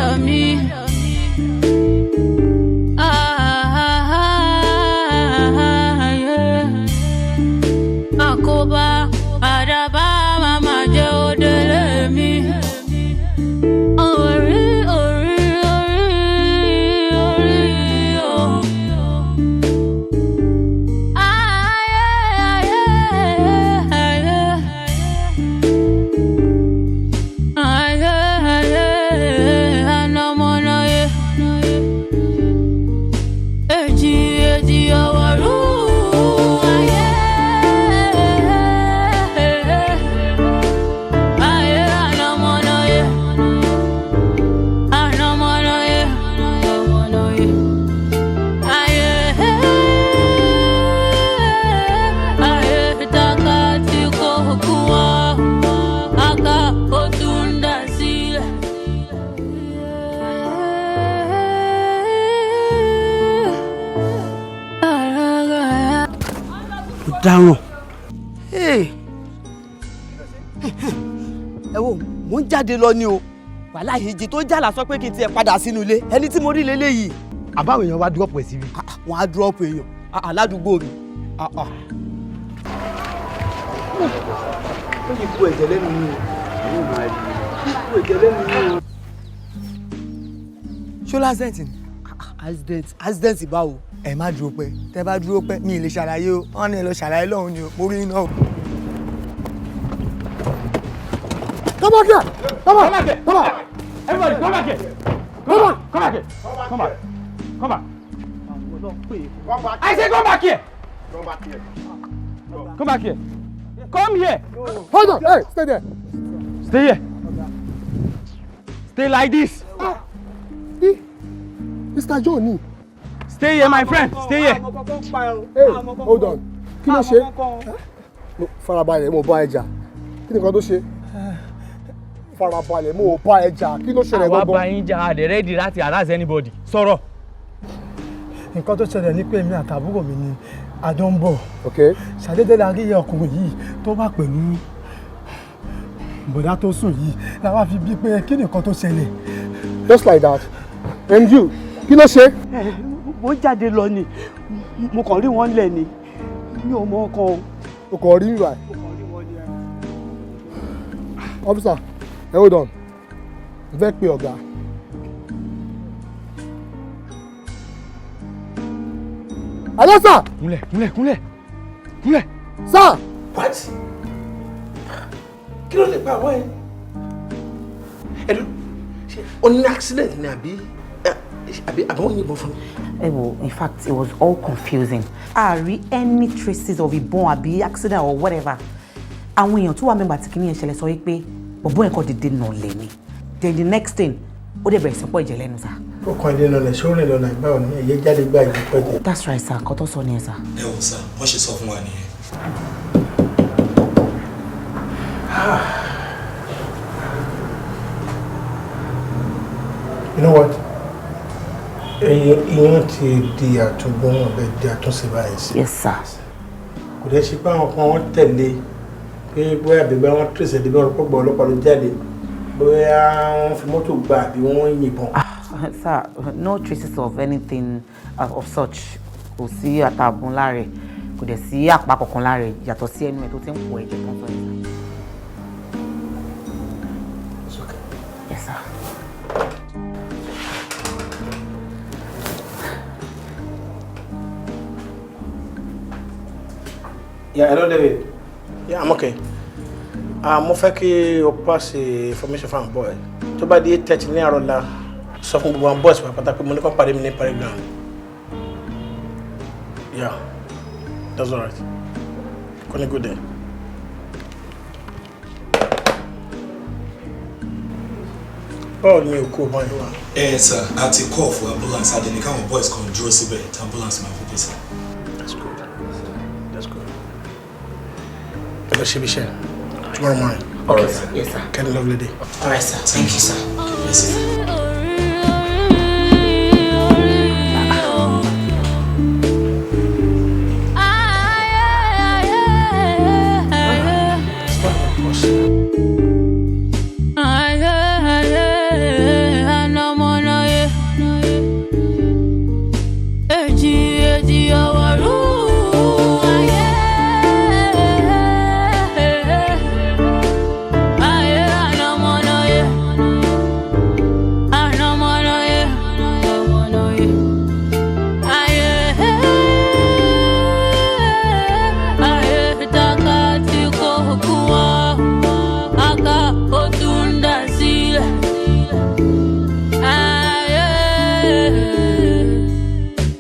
lọ́dọ̀ mi. Ayé. Àkóbá àdàbà màmá jẹ́ òdèlé mi. Orí, orí, orí, orí o. Ayé, ayé, ayé. Ayé, ayé, anamọ́náyé. Èjì, èjì ọ̀wọ̀rú. Ayé, ayé, anamọ́náyé. Anamọ́náyé, anamọ́náyé. Ayé, ayé, takati kokuwa, aka otunda sílẹ̀. Dáràn. Ẹ wo, mò ń jáde lọ ni o. Wàhálà ìjì tó jàlá sọ pé kí n tiẹ̀ padà sínú ilé. Ẹni tí mo rí leléyìí. Àbáwọn èèyàn wá drop ẹ̀ síbi. Wọ́n á drop èèyàn aládùúgbò mi. Ó yí bu ẹ̀jẹ̀ lẹ́nu mi o. Ó bu ẹ̀jẹ̀ lẹ́nu mi o. Ṣó lásẹ̀ǹtì ni? Accident, accident báwo? Ẹ má dúró pẹ́, tẹ́ bá dúró pẹ́ mi ì lè ṣàlàyé o, wọ́n ní ẹ lọ ṣàlàyé lọ́hùn ni o, mo rí iná o. Come back here! Come back! Come back here! Come back! Everybody, come back here! Come back! Come back here! Come back! Come back! I say come back here! Come back here. Come back here! Come here! Hold on! Hey, stay there. Stay here! Stay like this! Ah, eh, Mr. John ni. Stay here, my friend! Stay here! Hey, hold on. Kí ló ṣe? No, farabalẹ̀, mo bá ẹ jà. Kí ni nǹkan tó ṣe? Farabalẹ̀, mo bá ẹ jà. Kí ló ṣẹlẹ̀ Àwa bá gangan? yín jà, a dẹ̀ ready láti harass anybody. Sọ̀rọ̀! Nǹkan tó ṣẹlẹ̀ ni pé èmi àtàbúrò mi ni a jọ ń bọ̀. Okay. Ṣàdédé la rí ọkùnrin yìí tó wà pẹ̀lú bọ̀dá tó sùn yìí, la wá fi bí pé kí ni nǹkan tó ṣẹlẹ̀. Just like that. And you, kí ló ṣe? Mo ń jáde lọ ni, mo kàn rí wọn lẹ̀ ni, mi ò mọ ọkàn o. O kò rí ìwà. Officer, hey, hold on. Mo fẹ́ pe ọ̀gá. Hello, sir. Kúnlẹ̀, kúnlẹ̀, kúnlẹ̀! Kúnlẹ̀! Sir. What? Kí ló lè pa àwọn ẹ? Ẹ̀dùn, ṣé o ní accident ni àbí wọ́n yìnbọn fún mi? Ẹ wo, in fact, it was all confusing. A rí any traces of ìbọn àbí accident or whatever. Àwọn èèyàn tó wà mẹ́gbà tí kìíní yẹn ṣẹlẹ̀ sọ wípé bọ̀bọ́ yẹn kọ́ dédé nà lẹ̀ ni. Then the next thing, ó dẹ̀ bẹ̀rẹ̀ sí pọ̀ ẹ̀jẹ̀ lẹ́nu sá. Ó kàn ilé lọlẹ̀, ṣó rìn lọ́nà ìgbà òní ẹ̀yẹ jáde gbà ìlú pẹ̀jẹ̀. That's right, sir. Nǹkan tó sọ nìyẹn, sir. Ẹ wò sá, wọ́n ṣe sọ fún wa nìyẹn. You know what? Iyán ti di àtúngbọ́n, ọ̀bẹ di àtúnṣe báyìí sí. Yes, sir. Kò dẹ́ ṣe pé àwọn kan wọ́n tẹ̀lé pé bóyá àbí bóyá wọ́n tẹ̀sẹ̀ dé bí wọ́n pọ̀ ọlọ́pàá ló jáde, bóyá wọ́n fi mọ́tò gbà àbí wọ́n yìnbọn. Sir, no traces of anything of such. Kò sí àtàbùn lára ẹ̀, kò dẹ̀ sí àpá kankan lára ẹ̀ yàtọ̀ sí ẹnu ẹ̀ tó ti ń pọ̀ ẹ̀jẹ̀ kan sọ yẹn, sir. It's okay. Yes, sir. Yeah, hello David. Yeah, I'm okay. Mo fẹ́ kí o pass information fún àwọn boy. Tó bá di 8:30 ní àárọ̀ la, sọ fún gbogbo àwọn boys pàápàá pé mo ní kó pàdé mi ní parade ground. Yeah, that's all right. Kò ní good day. Báwo ni òkú ọmọ yìí wà? Ẹ sà, a ti call for ambulance, a dẹ̀ ní káwọn boys kan dúró síbẹ̀ tí ambulance máa fi dé sà. That's good. That's good. Ẹ lọ ṣe ibi iṣẹ́. Tomorrow morning. All right, sir. Yes, sir. Get a lovely day. All right, sir. Thank you, sir. Yes, sir. Ayé, ayé,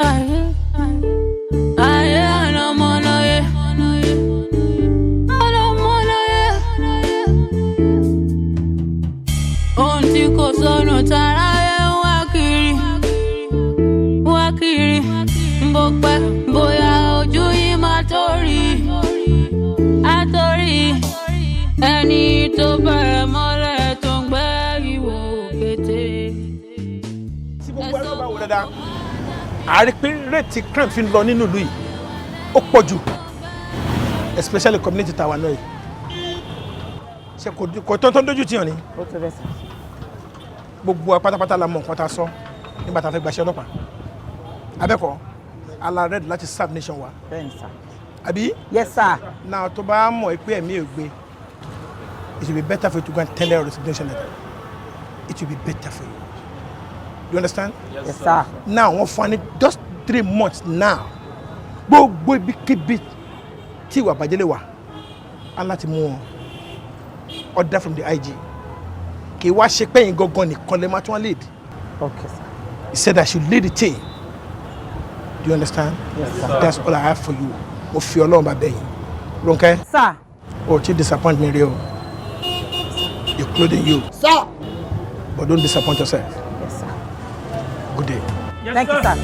Ayé, ayé ànàmọ́lóye. Ànàmọ́lóye. Ohun tí kò sọnù táráyé ń wá kiri, wá kiri. Bó pẹ́ bóyá ojú yìí máa tó rí, á tó rí. Ẹni tó bẹ̀rẹ̀ mọ́lẹ̀ tó ń gbẹ́ ìwò kété. Tí gbogbo ẹ̀rọ bá wò dáadáa, a rí pé rate crime fi ń lọ nínú ìlú yìí ó pọ̀ jù, especially community tàwa náà yìí. Ṣe kò tó ń dójú tìyàn ni? Ó tó bẹ́ẹ̀, sir. Gbogbo wa pátápátá la mọ nǹkan tá a sọ nígbà tá a fẹ́ gbaṣẹ́ ọlọ́pàá abẹ́kọ̀ ala ready láti serve nation wa. Bẹ́ẹ̀ni, sir. Àbí? Yes, sir. Now, tó bá mọ̀ pé ẹ̀mí ò gbé, it will be better for you to go and tender your resignation letter. It will be better for you. You understand? Yes, sir. Now, wọ́n fún wa ní just 3 months now. Gbogbo ibikíbi tí ìwà àbàjẹ́ lè wà á láti mú wọn. Order from the IG. Kì í wá ṣe pẹ́yìn gangan nìkan lè máa tún wá lead. Okay, sir. He said I should lead the team. Do you understand? Yes, sir. That's all I have for you. Mo fi Ọlọ́run bá bẹ̀ yín. Ronke. Sir. O ti disappoint me rí o. Including you. Sir. But don't disappoint yourself. Yes, sir. Good day. Thank you, sir.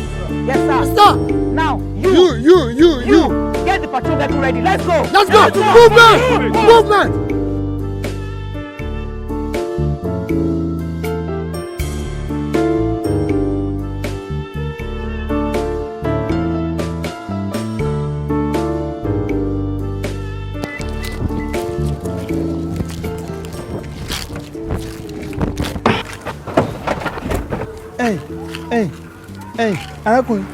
Yes, sir. Sir. Now, you. You, you, you, you. Get the patrol vehicle ready. Let's go. Let's go. Movement. Movement. Ẹ̀yin, ẹ̀yin, ẹ̀yin arákùnrin,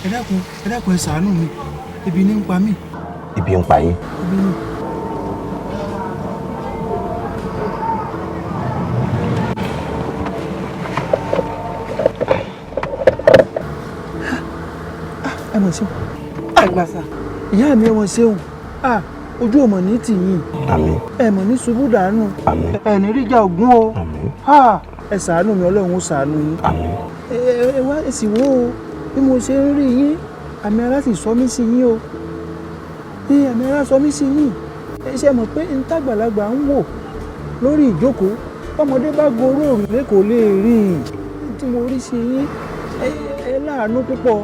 ẹ dákun, ẹ dákun, ẹ ṣàánú mi, ebi ní ń pa mí. Ibi ń pa yín? Ebi ní. Ẹ mọ̀ ṣeun. Àgbà, sir. Ìyá mi, ẹ mọ̀ ṣeun. Ah, ojú ọmọ ní tì yín. Àmín. Ẹ mọ̀ ní ṣubú dànù. Àmín. Ẹ ní ríjà ògún o. Àmín. Ah, ẹ ṣàánú mi, Ọlọ́run ó ṣàánú yín. Àmín. Ẹ ẹ wá, ẹ sì wò ó, bí mo ṣe ń rí yín, àmì ara sì sọ mí sí yín o. Ẹ àmì ara sọ mí sí yín. Ẹ ṣe mọ̀ pé n tágbàlagbà ń wò lórí ìjókòó, ọmọdé bá gorí òrùlé kò lè rí i. Tí mo rí sí yín, ẹ láàánú púpọ̀.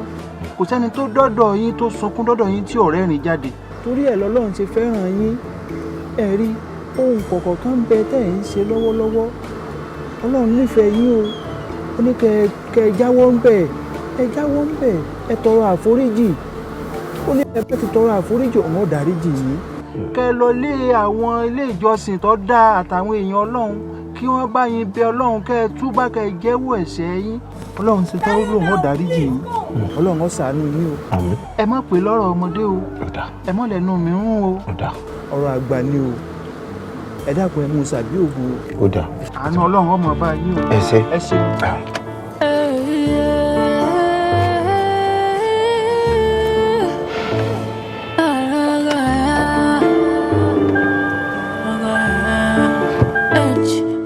Kò sẹ́ni tó dọ́dọ̀ yín tó sunkún dọ́dọ̀ yín tí ọ̀rẹ́ rìn jáde. Torí ẹ̀ lọ́lọ́run ṣe fẹ́ràn yín. Ẹ rí ohun kọ̀ọ̀kan kan bẹ tẹ́ ẹ̀ ń ṣe lọ́wọ́lọ́wọ́. Ọlọ́run nífẹ̀ẹ́ yín o. Ó ní kẹ ẹ jáwọ́ ń bẹ̀, ẹ jáwọ́ ń bẹ̀, ẹ tọrọ àforíjì. Ó ní ẹ bá ti tọrọ àforíjì, òun ó dáríjì yín. Kẹ́ ẹ lọ lé àwọn ilé ìjọsìn tó dáa àtàwọn èèyàn Ọlọ́run kí wọ́n bá yín bẹ Ọlọ́run, kẹ́ ẹ túbá, kẹ́ ẹ jẹ́wọ́ ẹ̀ṣẹ̀ yín. Ọlọ́run ṣe tán, lóun ó dáríjì yín. Ọlọ́run ó ṣàánú yín o. Àmín. Ẹ má pè lọ́rọ̀ ọmọdé o, ẹ má lẹ́nu mi rún o. Ọ̀rọ̀ àgbà ni o. Ẹ dákun, ẹ mú un sàbí ògùn o. Ó dáa. Àánú Ọlọ́run ọmọ bá yín o. Ẹ ṣé. Ẹ ṣé.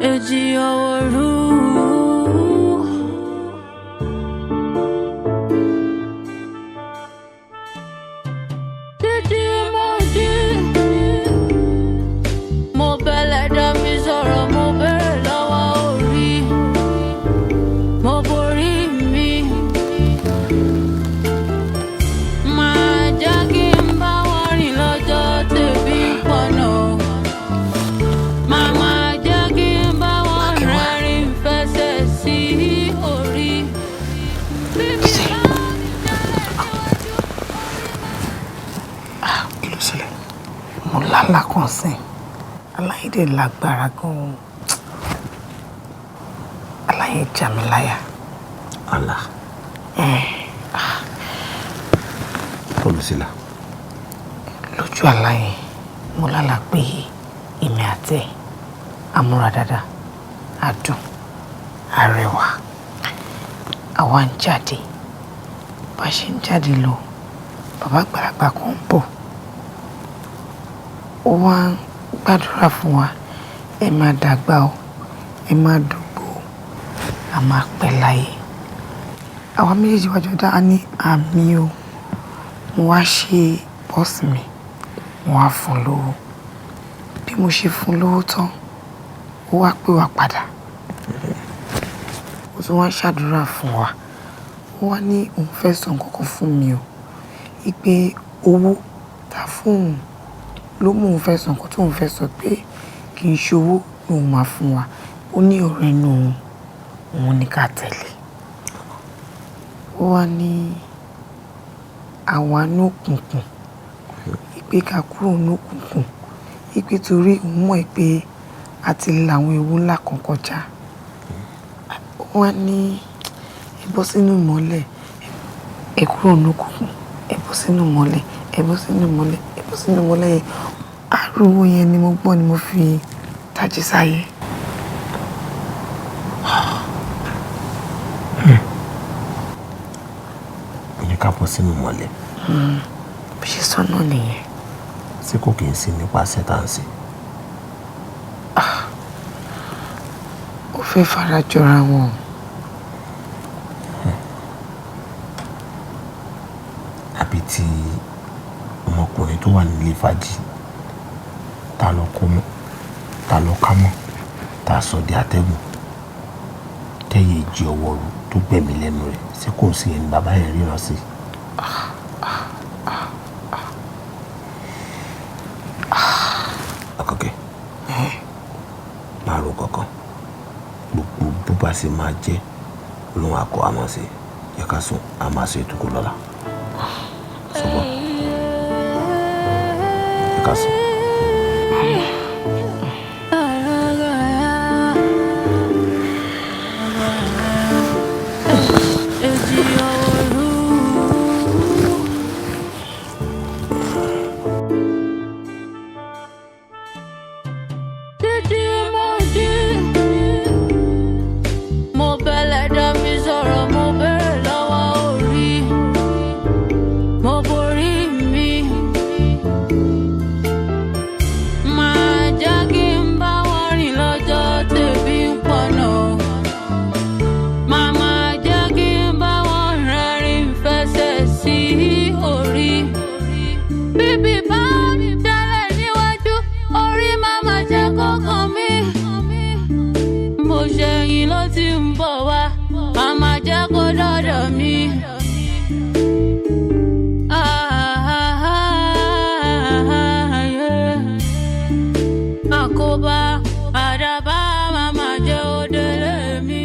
Èjì òwòrú. Títí mo jí, mo bẹ̀lẹ̀ dá mi sọ̀rọ̀, mo bẹ̀rẹ̀ lọ́wọ́ orí, mo borí mi. Máa jẹ́ kí n bá wọn rìn lọ́jọ́ tèmi pọ̀nà. Màmá jẹ́ kí n bá wọn rẹ́rìn fẹsẹ̀ sí orí. Bíbí bá Kí ló ṣẹlẹ̀? Mo lálàá kan sìn. Aláìdè lágbára gan-an. Aláyẹ já mi láyà. Àlá? Olùsílà. Lójú àlá yẹn, mo lálàá pé èmi àti ẹ̀ amúra dáadáa, adùn, arẹwà. Àwa ń jáde. Bá ṣe ń jáde lọ, bàbá àgbàlagbà kan ń bọ̀. Ó wá ń gbàdúrà fún wa: "Ẹ máa dàgbà o, ẹ máa dògbò o." A máa pẹ́ láyé. Àwa méjèèjì wá jọ dá a ní àmín o. Mo wá ṣe purse mi, mo wá fún un lówó. Bí mo ṣe fún un lówó tán, ó wá pè wá padà. Ó tún wá ń ṣàdúrà fún wa. Ó wá ní òun fẹ́ sọ nǹkan kan fún mi o. Wípé owó ta fún òun ló mú òun fẹ́ sọ nǹkan tí òun fẹ́ sọ, pé kì í ṣe owó lòun máa fún wa. Ó ní ọ̀rẹ́ inú òun, òun ní ká tẹ̀lé. Ó wá ní àwa ní òkùnkùn, wípé ká kúrò ní òkùnkùn, wípé torí òun mọ̀ pé a ti la àwọn ewu ńlá kan kọjá. Ó wá ní ẹ bọ́ sínú ìmọ́lẹ̀, ẹ kúrò ní òkùnkùn, ẹ bọ́ sínú ìmọ́lẹ̀, ẹ bọ́ sínú ìmọ́lẹ̀, ẹ bọ́ sínú ìmọ́lẹ̀ yẹn. Ariwo yẹn ni mo gbọ́ ni mo fi tají sáyé. Ó ní ká bọ́ sínú ìmọ́lẹ̀. Bí ṣe sọ náà nìyẹn. Ṣé kò kì í sí nípasẹ̀ tá à ń ṣe? Ó fẹ́ fara jọra wọn. Àbí tí ọmọkùnrin tó wà nílé fàájì tá lọ kó mọ́, tá lọ ká mọ́, tá sọ di atẹ́gùn, tẹ́yẹ ìjì ọwọ́ ru tó gbẹ̀mí lẹ́nu rẹ̀, ṣé kò sí ẹni bàbá yẹn ríran sí? Àkànkẹ́, máa ro kankan. Gbogbo bó bá ṣe máa jẹ́, Ọlọ́run á kọ́ a máa ṣe. Jẹ́ ká sùn, a máa ṣe ètò kó lọ́la. Ṣùgbọ́n jẹ́ ká sùn. Títí mo jí, mo bẹ̀lẹ̀ dá mi sọ̀rọ̀, mo bẹ̀rẹ̀ lọ́wọ́ orí, mo borí mi. Máa jẹ́ kí n bá wọn rìn lọ́jọ́ tèmi ń pọ̀nà. Màmá jẹ́ kí n bá wọn rẹ́rìn fẹsẹ̀ sí orí. Bíbí bá mi tẹ́lẹ̀ níwájú, orí màmá jẹ́ kó kàn mí. Mo ṣẹ̀yìn ló ti ń bọ̀ wá, màmá jẹ́ kó dọ̀dọ̀ mi. Ah, yeah. Àkóbá àdàbà màmá jẹ́ òdèlé mi.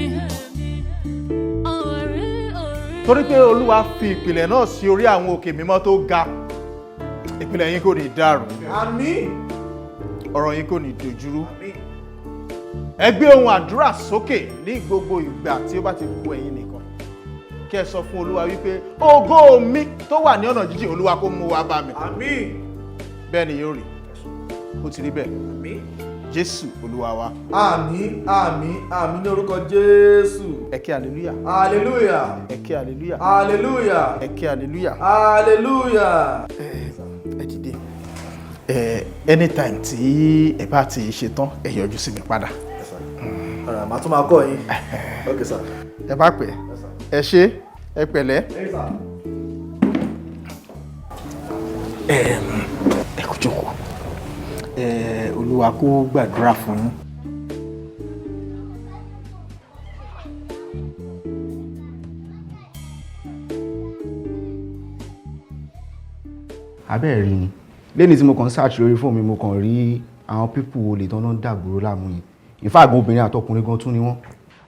Torí pé Olúwa fi ìpìlẹ̀ náà sí orí àwọn òkè mímọ́ tó ga, ìpìlẹ̀ yín kò ní dàrú. Àmín. Ọ̀rọ̀ yín kò ní dojúrú. Ẹ gbé ohùn àdúrà sókè ní gbogbo ìgbà tí ó bá ti kù ẹ̀yin nìkan, kí ẹ sọ fún Olúwa wípé ògo mi tó wà ní ọ̀nà jíjìn, Olúwa kó mú wá bá mi. Àmín. Bẹ́ẹ̀ ni yóò rí, ó ti rí bẹ́ẹ̀. Jésù Olúwa wa. Àmín, àmín, àmín ní orúkọ Jésù. Ẹ ké hallelujah. Hallelujah. Ẹ ké hallelujah. Hallelujah. Ẹ ké hallelujah. Hallelujah. Ẹ dìde. Ẹ anytime tí ẹ bá ti ṣe tán, ẹ yọjú sí mi padà. Ọ̀rọ̀ màá tún máa kọ́ yín. Ok sir. Ẹ bá pẹ́, ẹ ṣé, ẹ pẹ̀lẹ́. Ẹ kú jókòó. Olúwa kó gbàdúrà fún yín. Abẹ́ẹ̀ rí ni lẹ́ni tí mo kàn ń search lórí fóònù mi, mo kàn rí àwọn people olè tán náà ń dàgbòrò láàmú yẹn. Ìfáàgùn obìnrin àtọkùnrin gan tún ni wọ́n.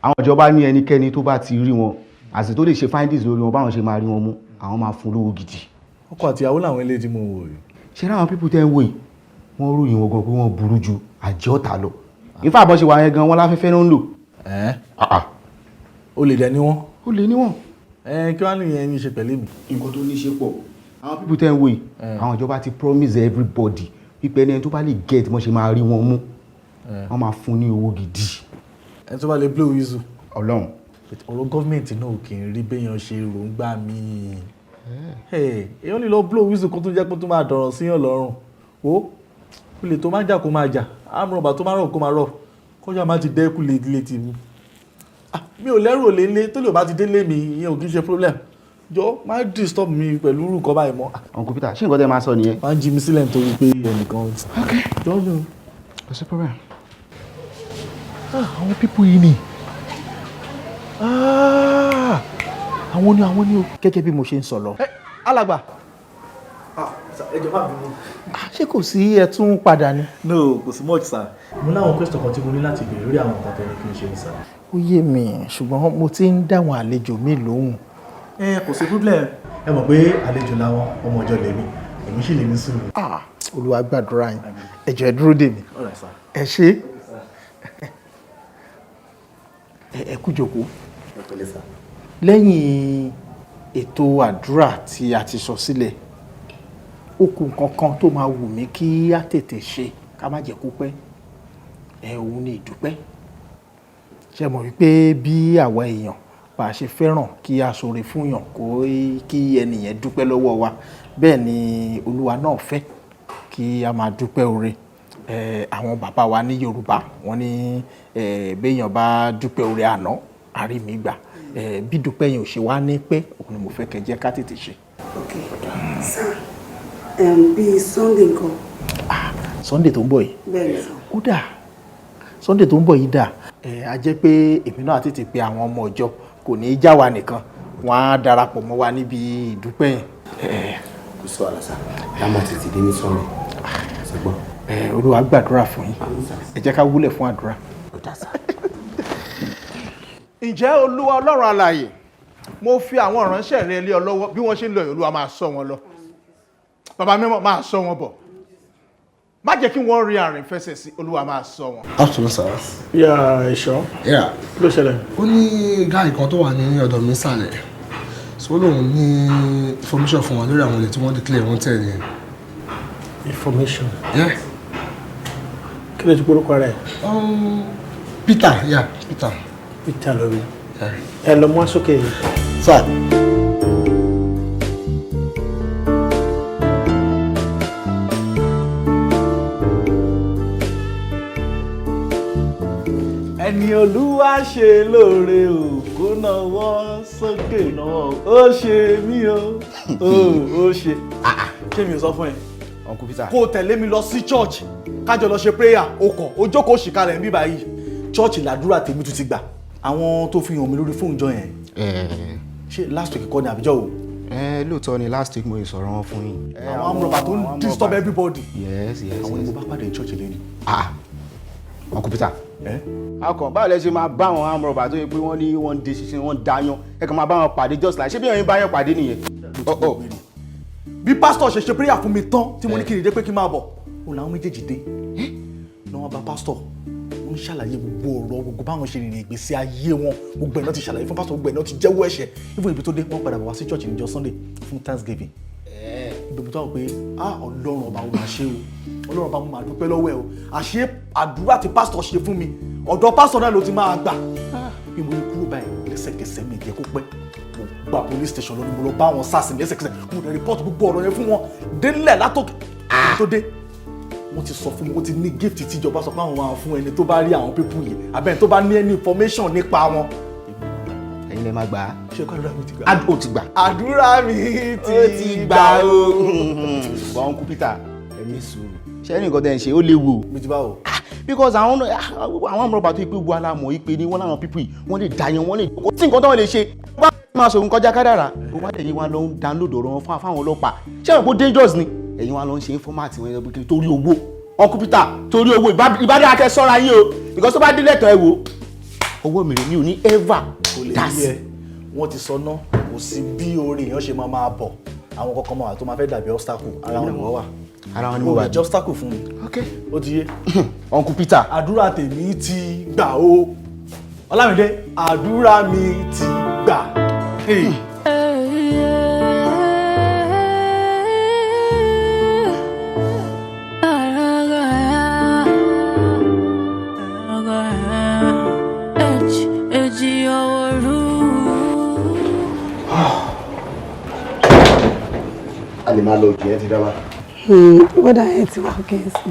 Àwọn ìjọba ní ẹnikẹ́ni tó bá ti rí wọn àti tó lè ṣe findings lórí wọn, báwọn ṣe máa rí wọn mú, àwọn máa fún lówó gidi. Ọkọ àtìyàwó làwọn eléyìí tí mo wò yìí. Ṣé láwọn people tẹ́ ń wò yìí, wọ́n ròyìn wọn gan pé wọ́n burú ju àjẹ́ ọ̀tá lọ. Ìfá àbọ̀ ṣe wà yẹn gan, wọ́n láfẹ́fẹ́ náà ń lò. Olè dẹ̀ ni wọ́n. Olè ni wọ́n. Kí wàá nìyẹn ní í ṣe pẹ̀lú mi? Nǹkan tó ní í ṣe pọ̀. Àwọn people tẹ́ ń wò yìí, àwọn ìjọba ti promise everybody wípé ẹni tó bá lè get wọ́n ṣe máa rí wọn mú, wọ́n máa fún ní owó gidi. Ẹni tó bá lè blow whistle. Ọlọ́run. Ọ̀rọ̀ gọ́ọ̀mẹ̀ntì náà kì í rí béèyàn ṣe ròǹgbà míì. Èèyàn lè lọ blow whistle kó tún jẹ́ kó tún máa dọ̀rọ̀ síyàn lọ́rùn. Wo olè tó máa jà kó máa jà, àmúrọ̀bà tó máa rọ̀ kó máa rọ̀, kọjá má ti dẹ́kun létí mi. Mi ò lẹ́rù òlé ńlé tó lè bá ti délé mi, ìyẹn ò kí ń ṣe problem. Jọ má disturb mi pẹ̀lú irú nǹkan báyìí mọ́. Uncle Peter, ṣé nǹkan tẹ́ máa sọ nìyẹn? Má jí mi sílẹ̀ nítorí pé ẹnìkan. Ok. Jọ. Kò sí problem. Ah, àwọn people yìí ni. Ah, àwọn ni o. Gẹ́gẹ́ bí mo ṣe ń sọ lọ. Alàgbà. Ẹ jọ̀ọ́, má bínú. Ṣé kò sí ẹ tún padà ni? No, kò sí much, sir. Mo láwọn question kan tí mo ní láti béèrè lórí àwọn nǹkan tẹ́lẹ̀ kí n ṣe ní, sir. Ó yé mi, ṣùgbọ́n mo ti ń dáwọn àlejò mi lóhùn. Ẹ kò sí problem. Ẹ mọ̀ pé àlejò làwọn ọmọ ọjọ́ lèmi, èmi sì lè ní sùúrù. Ah, Olúwa gbàdúrà yín. Ẹ jọ̀ọ́, ẹ dúró dè mí. All right, sir. Ẹ ṣé. Ẹ kú jókòó. Ẹ pẹ̀lẹ́, sir. Lẹ́yìn ètò àdúrà tí a ti sọ sílẹ̀, ó kù nǹkan kan tó máa wù mí kí á tètè ṣe, ká má jẹ́ kó pẹ́. Ẹ òun ni ìdúpẹ́. Ṣé mọ̀ wípé bí àwa èèyàn bá a ṣe fẹ́ràn kí a ṣoore fún yàn, kó kí ẹnìyẹn dúpẹ́ lọ́wọ́ wa, bẹ́ẹ̀ ni Olúwa náà fẹ́ kí a máa dúpẹ́ oore. Àwọn bàbá wa ní Yorùbá, wọ́n ní béèyàn bá dúpẹ́ oore àná, àrí mi gbà. Bí dúpẹ́ yẹn ò ṣe wá ní pẹ́, òun ni mo fẹ́ kẹ́ jẹ́ ká tètè ṣe. Ok sir, bíi Sunday nǹkan? Sunday tó ń bọ̀ yìí? Bẹ́ẹ̀ ni, sir. Ó dà, Sunday tó ń bọ̀ yìí dà. Ẹ a jẹ́ pé èmi náà tètè pe àwọn ọmọ ìjọ, kò ní í já wa nìkan, wọ́n á darapọ̀ mọ́ wa níbi ìdúpẹ́ yẹn. Kò sí wàhálà, sir. Lámà tètè dé ní Sunday, ṣùgbọ́n. Ẹ Olúwa gbàdúrà fún yín. Ẹ jẹ́ ká wúlẹ̀ fún àdúrà. Ó dà, sir. Ǹjẹ́ Olúwa Ọlọ́run alààyè, mo fi àwọn ìránṣẹ́ rẹ lé ọ lọ́wọ́. Bí wọ́n ṣe ń lọ yìí, Olúwa, máa ṣọ́ wọn lọ. Bàbá mímọ́, máa ṣọ́ wọn bọ̀. Má jẹ́ kí wọ́n rí àrìn fẹsẹ̀ sí. Olúwa, máa ṣọ́ wọn. Afternoon, sir. Yeah, ìṣọ́. Yeah. Kí ló ṣẹlẹ̀? Ó ní guy kan tó wà ní ọ̀dọ̀ mi sàlẹ̀. So ó lóun ní information fún wa lórí àwọn olè tí wọ́n declare wanted yẹn. Information? Yeah. Kí ló ti porúkọ rẹ̀? Peter, yeah, Peter. Peter lórí. Ẹ lọ mú sókè. Sir. Ẹni Olúwa ṣe lóore o, kó nawọ́ sókè. Ó ṣe mí o, ó ṣe. Ṣé mi ò sọ fún ẹ? Uncle Peter. Kó o tẹ̀lé mi lọ sí church, kájọ lọ ṣe prayer. O kàn o jókòó ṣìkalẹ̀ ń bí báyìí. Church làdúrà tèmi tún ti gbà. Àwọn tó fi hàn mí lórí fóònù jọ yẹn, ṣé last week kọ́ ni àbíjọ́ o? Ẹ lóòótọ́ ni, last week mo sọ̀rọ̀ wọn fún yín. Àwọn amúrọ̀bà tó ń disturb everybody. Yes. Àwọn ni mo bá pàdé church lẹ́nu. Ah, Uncle Peter. Akàn báwo lẹ ṣe máa bá àwọn amúrọ̀bà tó yẹ pé wọ́n ní wọ́n ń de ṣinṣin, wọ́n ń dayan, ẹ kàn máa bá wọn pàdé just like ṣé bí ẹ̀yin bá yàn pàdé nìyẹn? Bí pásítọ̀ ṣe ṣe prayer fún mi tán tí mo ní kí n dé pé kí n máa bọ̀, òun làwọn méjèèjì dé ní wọ́n bá pásítọ̀. Wọ́n ń ṣàlàyé gbogbo ọ̀rọ̀, gbogbo báwọn ṣe rìnrìn ìgbésí ayé wọn. Gbogbo ẹ̀ náà ti ṣàlàyé fún pásítọ̀, gbogbo ẹ̀ náà ti jẹ́wọ́ ẹ̀ṣẹ̀. Even ibi tó dé, wọ́n padà bọ̀ wá sí church níjọ́ Sunday fún Thanksgiving. Ibi tó wà pé, ah, Ọlọ́run ọba, ó máa ṣe o. Ọlọ́run ọba, mo máa dúpẹ́ lọ́wọ́ ẹ o. Àṣé àdúrà tí pásítọ̀ ṣe fún mi, ọ̀dọ̀ pásítọ̀ náà ló ti máa gbà. Bí mo ní kúrò báyìí, lẹ́sẹ̀kẹsẹ̀, mi jẹ́ kó pẹ́, mo gba police station lọ ni mo lọ bá wọn SARS ní lẹ́sẹ̀kẹsẹ̀. Mo dẹ̀ report gbogbo ọ̀rọ̀ yẹn fún wọn délẹ̀ látòkè tó dé. Wọ́n ti sọ fún mi, wọ́n ti ní gift tíjọba sọ pé àwọn máa fún ẹni tó bá rí àwọn people yìí, àbẹ́ni tó bá ní any information nípa wọn. Ẹ̀yin lẹ máa gbà á. Ṣé kọ́ àdúrà mi ti gbà? Ó ti gbà. Àdúrà mi ti gbà o. Ṣùgbọ́n Uncle Peter, ẹ̀mí sùúrù, ṣé ní nǹkan tẹ́ ń ṣe ó léwu o. Mi ti bá o. Because àwọn amúrọ̀bà tó yẹ pé gbogbo alámọ̀ yìí pé ní wọ́n láwọn people yìí, wọ́n lè dàyàn, wọ́n lè kó tí nǹkan tó wọ́n lè ṣe bá máa sọ̀rọ̀ kọjá kádàrà. Ó wá lẹ́yìn wa lọ ń download ọ̀rọ̀ wọn fún fáwọn ọlọ́pàá. Ṣé àwọn kò dangerous ni? Ẹ̀yin wa lọ ń ṣe informant wọn torí owó. Uncle Peter, torí owó, ìbádá akẹ́ sọ́ra yín o, because tó bá délẹ̀ tán, ẹ wò ọwọ́ mi rè, mi ò ní ever Kò lè dá yí sí. ẹ. Wọ́n ti sọ ná, kò sí bí oore èèyàn ṣe máa máa bọ̀, àwọn kankan máa wà tó máa fẹ́ dàbí obstacle. Ara wọn ni wọ́n wà. Ara wọn ni mo Ó wà. lè jẹ́ obstacle fún mi. Ok. Ó ti yé. Uncle Peter. Àdúrà tèmi ti gbà o. Ọlámídé, àdúrà mi ti gbà. Hey. A lè máa lọ, òjò yẹn ti dábàá. Wọ́dà ẹ̀ ti wà kẹ́sì.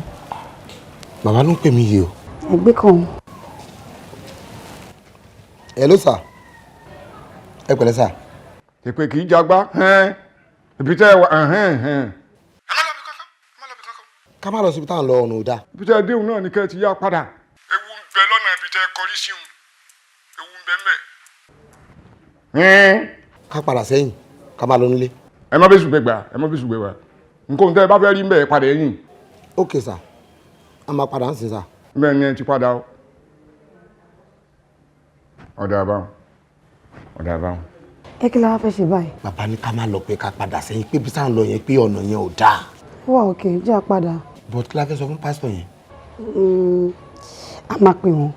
Bàbá ló ń pè mí yìí o. Ẹgbẹ́ kan. Hello sir, ẹ pẹ̀lẹ́ sir. Ìpè kì í jagbá ibi tẹ́ ẹ wà. Ká má lọ síbi tá à ń lọ, ọ̀nà ò dáa. Ibi tẹ́ ẹ déhùn náà ni kẹ́ ẹ ti yá padà. Ewu ń bẹ lọ́nà ibi tẹ́ ẹ kọrí sí un, ewu ń bẹ ń bẹ. Ká padà sẹ́yìn, ká má lọ nílé. Ẹ má bẹ́sù gbẹgbà, ẹ má bẹ́sù gbẹgbà, nǹkan tẹ́ ẹ bá fẹ́ rí ń bẹ̀, padà ẹ̀yìn. Ok sir, a máa padà ń sìn sir. Bẹ́ẹ̀ ni, ẹ ti padà o. Ọ̀dà àbáwọn, ọ̀dà àbáwọn. Ẹ kí la wá fẹ́ ṣe báyìí? Bàbá ní ká má lọ, pé ká padà sẹ́yìn, pé bí sáà ń lọ yẹn, pé ọ̀nà yẹn ò dáa. Ó wà òkè, jẹ́ àpadà. But kí la fẹ́ sọ fún pásítọ̀ yẹn? A máa pè wọ́n,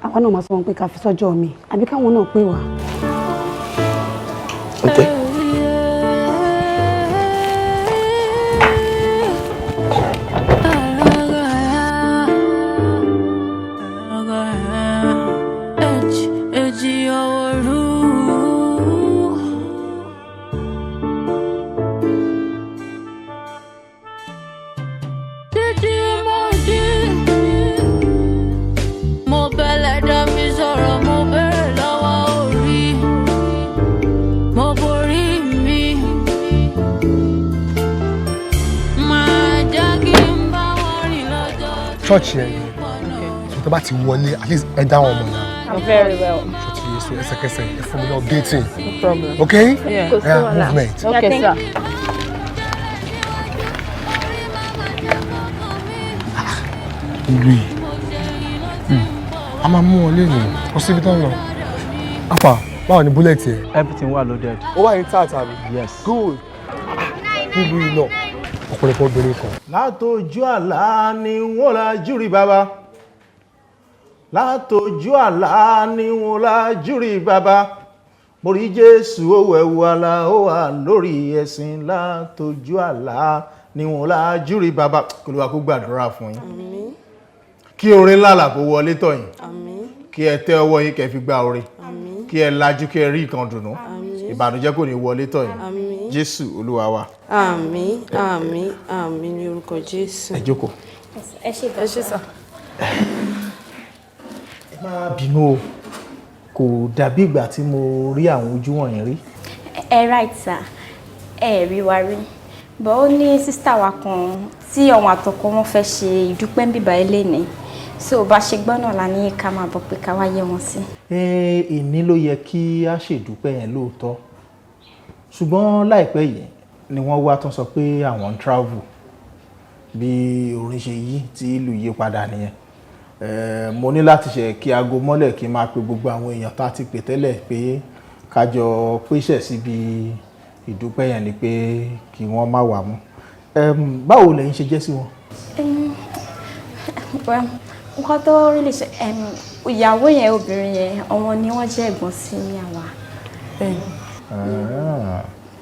àwa náà máa sọ wọn pé ká fi sọ́jọ́ mi àbí káwọn náà pè wá. Ok. Èjì òwòrú. Títí mo jí, mo bẹ̀lẹ̀ dá mi sọ̀rọ̀, mo bẹ̀rẹ̀ lọ́wọ́ orí, mo borí mi. Máa jẹ́ kí n bá wọn rìn lọ́jọ́. Church yẹn ni, so tó bá ti wọlé, at least ẹ dá wọn mọ̀ náà. Oh, very well. Ṣó ti yé? So ẹsẹ̀kẹsẹ̀ ẹ fún mi ní updating. No problem. Okay? Yeah. Yeah, movement. Okay, sir. Ìlú yìí, a máa mú wọn léèní, kò síbi tó ń lọ. Afa, báwo ni bullet yẹn? Everything wà loaded. Ó wà intact, àbí? Yes. Good. Nílùú yìí náà, ọ̀pọ̀lọpọ̀ obìnrin kan. Látọjú àlá ni wọ́n la júrì bàbá, látọjú àlá ni wọ́n la júrì bàbá. Mo rí Jésù, ó wẹ̀wù àlá, ó wà lórí ẹṣin. Látọjú àlá ni wọ́n la júrì bàbá. Kí Olúwa kó gbàdúrà fún yín, kí oore ńlá là kó wọlé tọ̀ yín, kí ẹ tẹ ọwọ́ yín kẹ́ fi gba oore, kí ẹ lajú kí ẹ rí nǹkan dùnú. Ìbànújẹ́ kò ní wọlé tọ̀ yín. Jésù Olúwa wa. Àmín, àmín, àmín ní orúkọ Jésù. Ẹ jókòó. Ẹ ṣé, ẹ ṣé sir. Ẹ má bínú o, kò dàbí ìgbà tí mo rí àwọn ojú wọ̀nyí rí. Ẹ right sir, ẹ rí wa rí, but ó ní sister wa kan tí àwọn àtọkọ wọn fẹ́ ṣe ìdúpẹ́ ń bíbá ilé ní, so bá ṣe gbọ́ náà la ní ká máa bọ̀ pé ká wá yẹ wọn sí. Ìní ló yẹ kí a ṣèdúpẹ́ yẹn lóòótọ́, ṣùgbọ́n láìpẹ́ yìí ni wọ́n wá tán sọ pé àwọn ń travel. Bí orin ṣe yí tí ìlú yí padà nìyẹn. Mo ní láti ṣe kí aago mọ́lẹ̀ kí n máa pe gbogbo àwọn èèyàn tá a ti pè tẹ́lẹ̀ pé kájọ pèsè síbi ìdúpẹ́ yẹn, ni pé kí wọ́n má wà mọ́. Báwo lẹ̀yin ṣe jẹ́ sí wọn? Well, nǹkan tó rí lè ṣe, ìyàwó yẹn, obìnrin yẹn, àwọn ni wọ́n jẹ́ ẹ̀gbọ́n sí àwa. Bẹ́ẹ̀ni.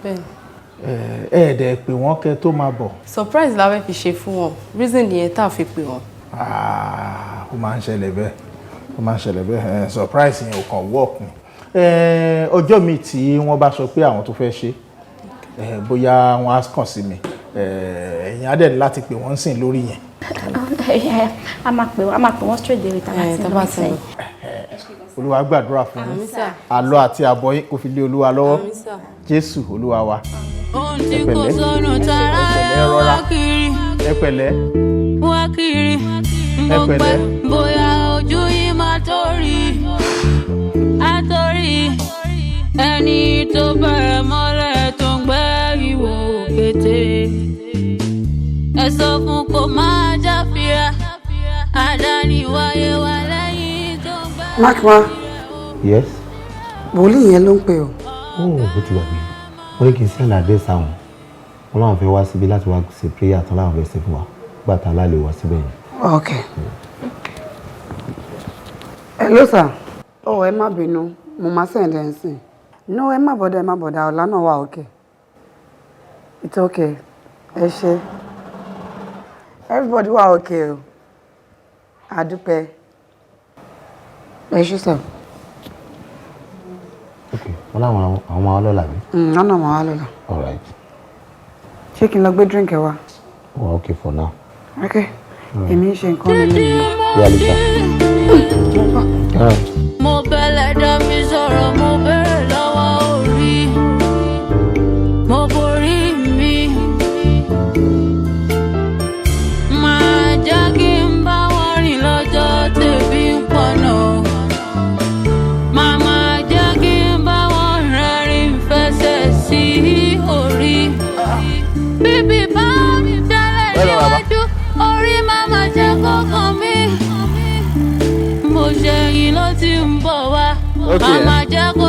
Bẹ́ẹ̀ni. Ẹ ẹ̀ dẹ̀ pé wọ́n kẹ́ tó máa bọ̀? Surprise la fẹ́ fi ṣe fún wọn, reason nìyẹn tá a fi pè wọ́n. Ó máa ń ṣẹlẹ̀ bẹ́ẹ̀, ó máa ń ṣẹlẹ̀ bẹ́ẹ̀. Surprise yẹn ò kàn work ni. Ọjọ́ mi tí wọ́n bá sọ pé àwọn tó fẹ́ ṣe, bóyá wọ́n á kàn sí mi, ẹ̀yin á dẹ̀ ní láti pè wọ́n sìn lórí yẹn. A máa pè wọ́n, a máa pè wọ́n straight away tá a bá ti lọ sẹ́yìn. Olúwa gbàdúrà fún yín. Àmín sà. Àlọ àti àbọ̀ yín kò fi lé Olúwa lọ́wọ́. Àmín sà. Jésù Olúwa wa. Ohun tí Ẹ kò pẹ̀lẹ́. sọnù tara Ẹ pẹ̀lẹ́, ẹ wá rọra. kiri, Ẹ pẹ̀lẹ́. wá kiri. Ẹ Mo pẹ́ pẹ̀lẹ́. bóyá ojú yìí máa tó rí, á tó rí. Ẹni tó bẹ̀rẹ̀ mọ́lẹ̀ tó ń gbẹ́ ìwò kété, ẹ sọ fún kó máa jáfira, àdáni wáyé wá lẹ́yìn tó ń gbẹ́. Mákìwá. Yes. Wòlíì yẹn ló ń pè ọ́. Ó ó ti gbàgbé. Wọ́n ní kí n send address àwọn. Wọ́n láwọn fẹ́ wá síbi láti wá ṣe prayer tán láwọn fẹ́ ṣe fún wa. Gbà tá a lálẹ́ wá síbẹ̀ yẹn. Ok. Hello sir. Oh, ẹ má bínú, mo máa send ẹ̀ ń sìn. No, ẹ má bother, ẹ má bother, ọ̀la náà wà okay. It's okay. Ẹ ṣé. Everybody wà okay o. Àdúpẹ́. Ẹ ṣé sir. Wọ́n láwọn àwọn máa wá lọ́la bí. Wọ́n náà máa wá lọ́la. All right. Ṣé kí n lọ gbé drink ẹ wá? Well, okay for now. Okay. Èmi ń ṣe nǹkan mi nínú. Yeah, later. All right. Mo bẹ̀lẹ̀ dá mi.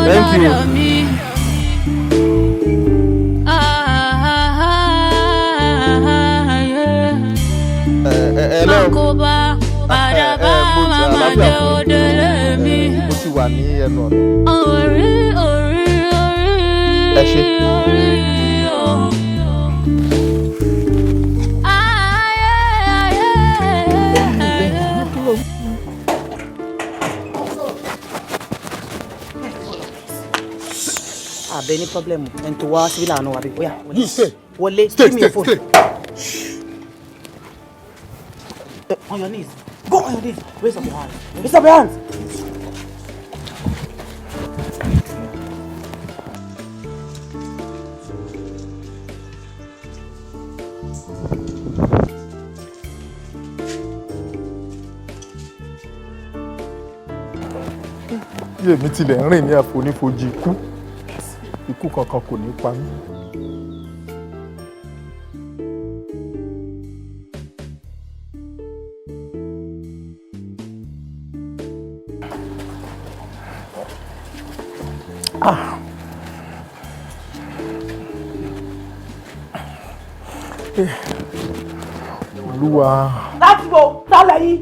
Thank you. Dọ́dọ̀ mi. Ah, yeah. Hello. Makoba, padà bá Mo ti màmá àlàáfíà jẹ́ fún òdèlé mi. Mo ti wà ní ẹnu ọ̀nà. Orí, orí, orí, Ẹ ṣé. Orí o. Ayé, ayé, ayé. Àbẹ ní problem ẹni tó wá síbí lànà wà bí bóyá. You stay. Wọlé. Stay, Give me your stay, phone. stay. On your knees. Go on your knees. Raise up your hands. Raise up your hands. Bí èmi tilẹ̀ ń rìn ní àfonífojì ikú, ikú kankan kò ní pa mí. Ah. Eh, Olúwa. Láti bo sálẹ̀ yìí.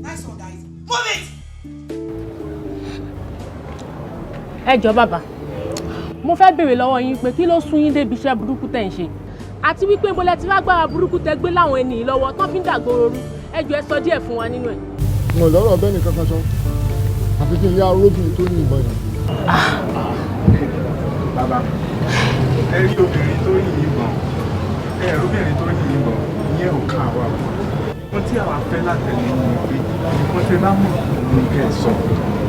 Nice one, guys. Move it! Ẹ jọ bàbá, mo fẹ́ béèrè lọ́wọ́ yín pé kí ló sún yín débi iṣẹ́ burúkú tẹ̀ ń ṣe, àti wípé mo lẹ ti lágbára burúkú tẹ gbé láwọn ẹni yìí lọ́wọ́ tán fi ń dàgbòrò rú. Ẹ jọ, ẹ sọ díẹ̀ fún wa nínú ẹ̀. Mo lọ́rọ̀ bẹ́ẹ̀ ni kankan sọ, àfi kí n yá aróbìnrin tó ní ìbọn yẹn. Bàbá, ẹ rí obìnrin tó yìn ìbọn, ẹ rí obìnrin tó yìn ìbọn, ìyẹn ò kàn àwa o. Ohun tí àwa fẹ́ látẹ̀lé ni pé nǹkan tẹ bá mọ̀ ní kẹ́ ẹ sọ.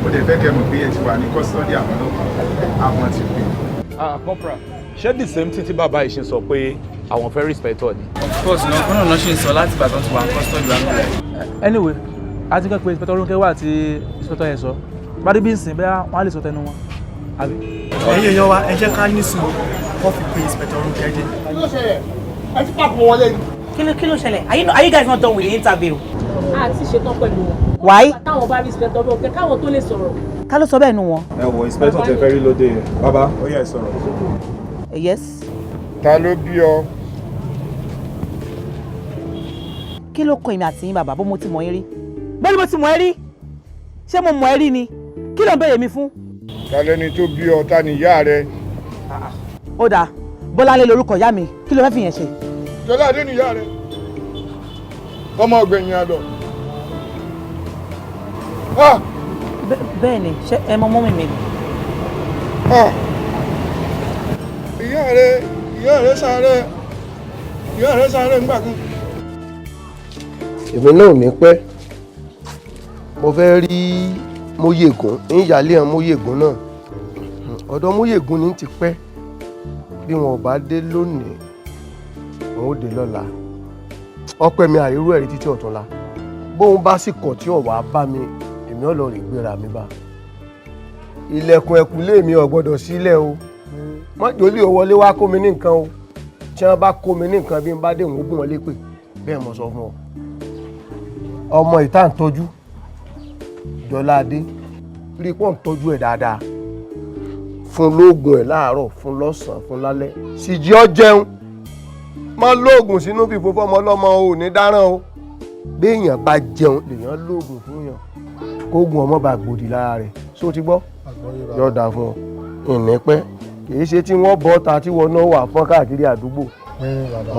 Mo dẹ̀ fẹ́ kẹ́ mọ̀ pé ẹ ti wà ní custody àwọn ọlọ́pàá, àwọn ti pè. Ah, corporal, ṣé the same thing tí bàbá yìí ṣe sọ pé àwọn fẹ́ respect ọ ni? Of course náà, kọ́nà náà ṣì ń sọ láti ìgbà tó ti wà ní custody wa nílẹ̀. Anyway, a ti kẹ́ pé Inspector Ronke wà àti Inspector yẹn sọ bá dé bí nsìn, bẹ́ẹ̀ wọ́n á lè sọ tẹnu wọn, àbí. Ẹ̀yin èèyàn wa, ẹ jẹ́ ká ní sùúrù kó fi pé Inspector Ronke dé. Kí ló ṣẹlẹ̀? Ẹ ti pàpọ̀ wọlé ni. Kí ló ṣẹlẹ̀? Are you guys not done with the interview? A ti ṣetán pẹ̀lú wọn. Why? Táwọn bá rí Inspector Ronke káwọn tó lè sọ̀rọ̀. Ta ló sọ bẹ́ẹ̀ nu wọn? Ẹ wọ inspector tẹ fẹ́ rí lóde yẹn. Bàbá, ó yá, ẹ sọ̀rọ̀. Yes. Ta ló bí ọ? Kí ló kọ èmi àti yín bàbá? Bó mo ti mọ̀ yín rí? Bó ni mo ti mọ̀ ẹ́ rí? Ṣé mo mọ̀ ẹ́ rí ni? Kí ló ń béèrè mi fún? Ta lẹni tó bí ọ, ta ni ìyá rẹ? Ó dáa, Bọ́láńlé lorúkọ ìyá mi, kí ló fẹ́ fi yẹn ṣe? Jọládé ni ìyá rẹ, ọmọ ọgbẹ̀yìn àlọ́. Bẹ́ẹ̀ ni, ṣé ẹ mọ mọ́mì mi? Ìyá rẹ, ìyá rẹ sáré, ìyá rẹ sáré ńgbà kan. Èmi náà ò ní pẹ́, mo fẹ́ rí Móyègún ń yálé hàn. Móyègún náà, ọ̀dọ̀ Móyègún ní ti pẹ́. Bí wọn ò bá dé lónìí, wọn ò dé lọ́la. Ọpẹ́ mi àìrú ẹ̀rí títí ọ̀túnla. Bóun bá sì kọ̀ tí ọ̀wá bá mi, èmi ò lọ rè gbéra mi bá. Ilẹ̀kùn ẹ̀kúlé mi ò gbọ́dọ̀ sílẹ̀ o. Mọ́jọ́lì ò wọlé wá kó mi ní nǹkan o. Tí wọ́n bá kó mi ní nǹkan, bí n bá dé, òun ó gún wọn lépè. Bẹ́ẹ̀ mo sọ fún ọ. Ọmọ ìta ń tọ́jú Jọládé, rí pọ́n tọ́jú ẹ̀ dáadáa, fún lóògùn ẹ̀ láàárọ̀, fún lọ́sàn-án, fún lálẹ́, sì jí ọ jẹun. Má lóògùn sínú fífo fọmọ ọlọ́mọ o, ò ní dáràn o. Béèyàn bá jẹun lèèyàn lóògùn fún yàn, kóògùn ọmọ bá gbòdì lára rẹ̀. Só ti gbọ́? Yóò dáa fún ọ. Ìní pẹ́, kì í ṣe tí wọ́n bọ́ ta tí wọ́n náà wà fọ́n káàkiri àdúgbò.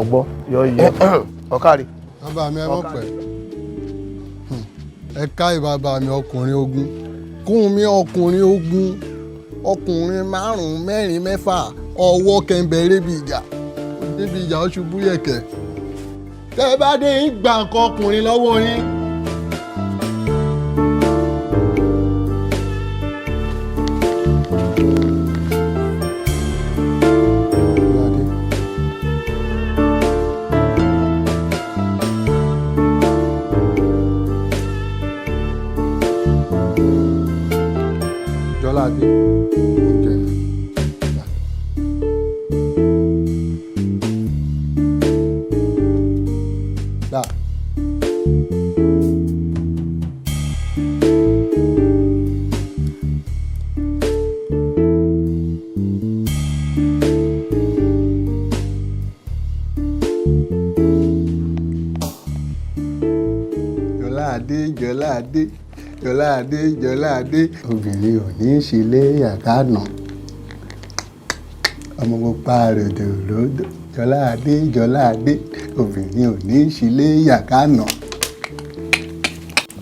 Ọgbọ́ yọ yẹ ọ̀kàrí. Bàbá mi, ẹ mọ̀ pẹ́. Ẹ ká ìbàbà mi, ọkùnrin ogun kún mi, ọkùnrin ogun, ọkùnrin márùn-ún, mẹ́rin, mẹ́fà, ọwọ́ kẹ̀ǹbẹ̀ rébi ìjà, débi ìjà ó ṣubú yẹ̀kẹ̀. Tẹ́ ẹ bá dé, ń gba nǹkan ọkùnrin lọ́wọ́ yín. Jọládé, oúnjẹ. Gbà. Jọládé, Jọládé, Jọládé, Jọládé, obìnrin ò ní í ṣe léyà kánà, ọmọ pupa ròdòròdò. Jọládé, Jọládé, obìnrin ò ní í ṣe léyà kánà,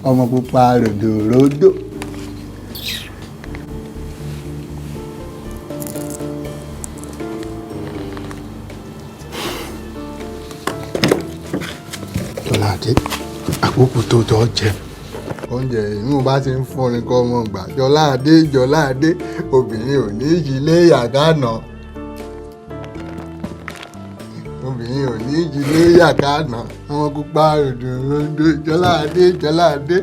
ọmọ pupa ròdòròdò. Jọládé, àkókò tó tọ́ jẹ oúnjẹ inú bá ti ń fúnni kọ́ ọmọ gbà. Jọládé, Jọládé, obìnrin ò ní í ṣe léyà kánà, obìnrin ò ní í ṣe léyà kánà, ọmọ pupa ròdòròdò. Jọládé, Jọládé,